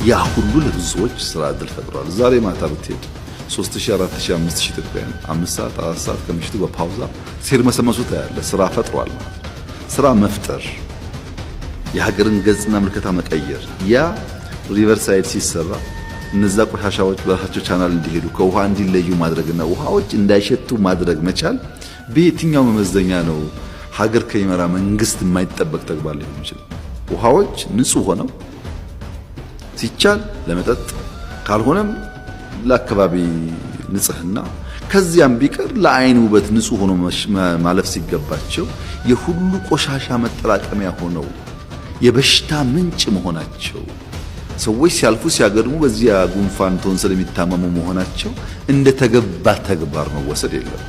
ያ ሁሉ ለብዙ ሰዎች ስራ እድል ፈጥሯል። ዛሬ ማታ ብትሄድ 3000፣ 4000፣ 5000 ኢትዮጵያውያን 5 ሰዓት፣ 4 ሰዓት ከምሽቱ በፓውዛ ሲርመሰመሱ ታያለህ። ስራ ፈጥሯል ማለት ነው። ስራ መፍጠር፣ የሀገርን ገጽና ምልከታ መቀየር፣ ያ riverside ሲሰራ እነዛ ቆሻሻዎች በራሳቸው ቻናል እንዲሄዱ፣ ከውሃ እንዲለዩ ማድረግና ውሃዎች እንዳይሸቱ ማድረግ መቻል በየትኛው መመዘኛ ነው ሀገር ከሚመራ መንግስት የማይጠበቅ ተግባር ሊሆን ይችላል? ውሃዎች ንጹህ ሆነው ሲቻል ለመጠጥ፣ ካልሆነም ለአካባቢ ንጽህና፣ ከዚያም ቢቀር ለአይን ውበት ንጹህ ሆኖ ማለፍ ሲገባቸው የሁሉ ቆሻሻ መጠራቀሚያ ሆነው የበሽታ ምንጭ መሆናቸው፣ ሰዎች ሲያልፉ ሲያገድሙ በዚያ ጉንፋን ቶንስል የሚታመሙ መሆናቸው እንደ ተገባ ተግባር መወሰድ የለም።